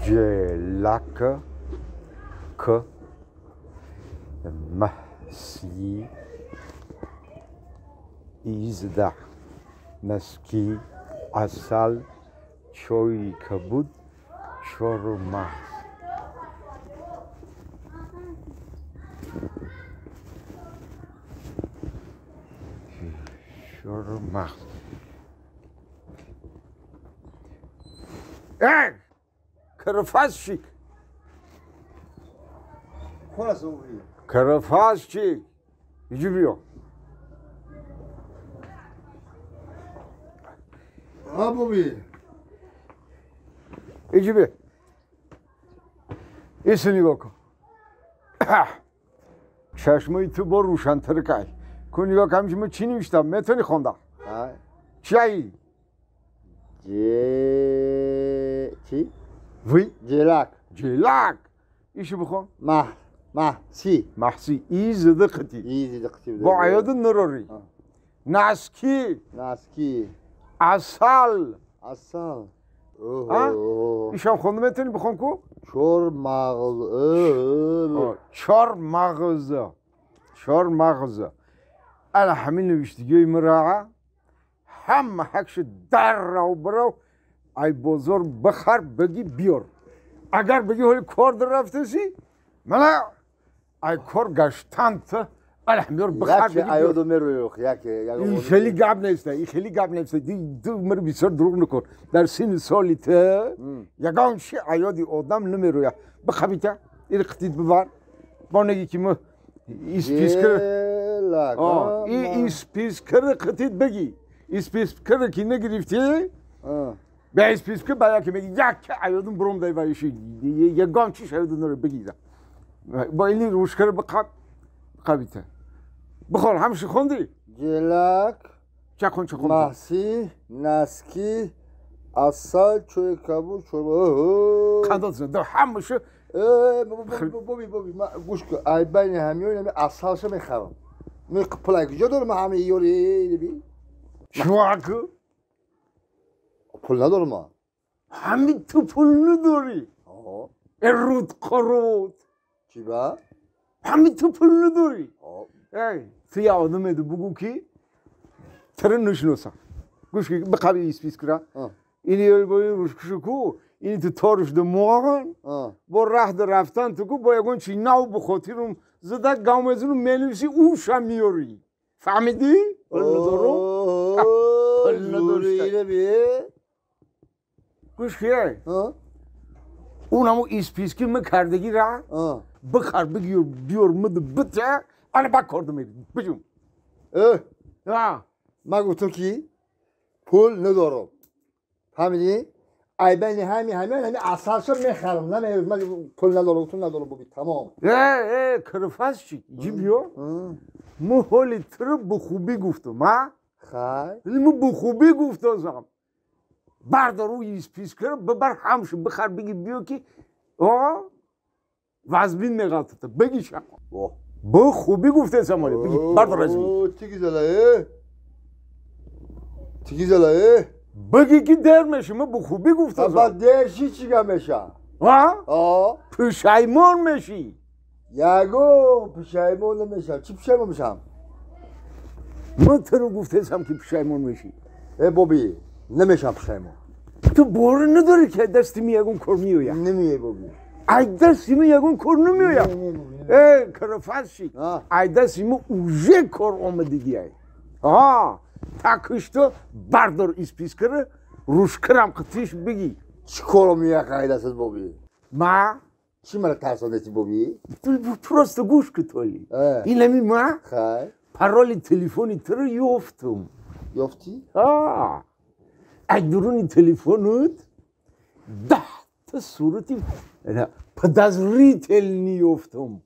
Джелак К Махси Изда Наски Асал Чой Кабуд Чормағз. Чормағз. Эй! Карафазчик! Карафазчик! Иди бия. А, Боби. Иди бия. Иси нигоҳ кун. Чашмои ту бо рӯшантар кай. Кун нигоҳ кам мо чӣ навиштам? Метавонӣ хонда? Чиаи? Чӣ? Ви? Ҷелак. Ҷелак. Иши бихон. Маҳ. Маҳси. Маҳси. И зиди қити. И зиди қити. Бо аёди нурори. Наски. Наски. Асал. Асал. Ишам хонда метавонӣ бихон ку? Чор мағз. Чор мағз. Чор мағз. Ала ҳамин навиштагиҳои мураъа ҳама ҳакши даррав бирав ай бозор бихар бигӣ биёр. Агар бигӣ ҳоли кор дарафтаси мана ай кор гаштант ала ҳамёр бихар бигӣ биёр. Аёду мерӯюх яке. Ин хеле гап неста, ин хеле гап неста. Ду мир бисёр дурӯғ накун. Дар синни соли ту ягон чи аёди одам намерӯяд. Бихабита, ин қитит бибар. Бо нагӣ ки мо испискр испискр қитит бигӣ. Испискр ки нагирифтӣ, ба испискр ба яке меги як аёдум бурум дай вайши. Ягон чиш аёду наро бигида. Бо ини рӯшкар биқаб қабита. Бихон, ҳамши хондӣ? Ҷелак. Ча хон, ча хон. Маҳси, наски, асал, чойи кабуд, чорба. Қандат да ҳамаша. Боби, Боби, гӯш кун. Ай байни ҳамён ҳами асалша мехарам. Ме пулай куҷо дорам ҳами ёри би? Чуак? Пул надорам ман. Ҳами ту пул надорӣ? Э руд қурут. Чӣ ба? Ҳами ту пул надорӣ? Эй, ту як одаме бугӯ ки тара нашиносам. Гӯш ки биқаби испискра. Ини бо ин рӯшкушу ку, ини ту торш ду муған, бо раҳ ду рафтан ту ку бо ягон чи нав бо хотирум зада гав мезану менависи ӯша меёрӣ. Фаҳмидӣ? Пул надорум? Пул надошта. Гӯш ки ун ҳамо исписки мекардагӣ ра бихар бигиёр биёр миду бита ана ба кор думери биҷум. Ман гуфтам ки пул надорам. Фаҳмидӣ? Ай байни ҳами ҳамиён ҳами асалша мехарам. Наме ман пул надорам, гуфтам надорам боби тамом. Э, кирфазчик, иҷи биё. Мо ҳоли туро бо хубӣ гуфтам, а? Хай. Мо бо хубӣ гуфтам. Бардор ӯ испискро бибар ҳамшу бихар биги биё ки вазбин меғалтата. Бигиша. Бо хубӣ гуфтесам оли. Биги бардор аз ми. Тигизала э. Тигизала э. Биги ки дер меши, мо бо хубӣ гуфтам. Ба дерши чӣ гап меша? А? Пушаймон меши. Ягон пушаймон намешам. Чӣ пушаймон мешам? Мо туро гуфтесам ки пушаймон меши. Э Боби, намешам пушаймон. Ту бовар надорӣ ки дасти ми ягон кор меояд? Намеояд Боби. Ай дасти ми ягон кор намеояд. Э, карафазчик, ай дасти ми уже кор омадагиай. А, так что бардор испискара, рӯшкарам қитиш бигӣ. Чӣ кор меояд ай дастат Боби? Ма? Чӣ мара тарсондеси Боби? Ту просто гӯш ку толи. Инами ма? Хай. Пароли телефони туро ёфтум. Ёфтӣ? А. Ай дуруни телефонут 10 та сурати подозрительный ёфтум.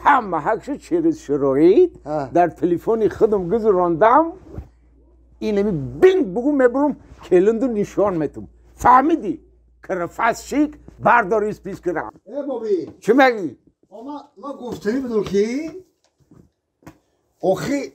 Ҳама ҳакша через шароит дар телефони худам гузарондам. Инами бинг бугу мебурум келинду нишон метум. Фаҳмидӣ? Карафазчик бардор испискара. Э Боби. Чӣ мегӣ? Ма гуфтанӣ будам ки охи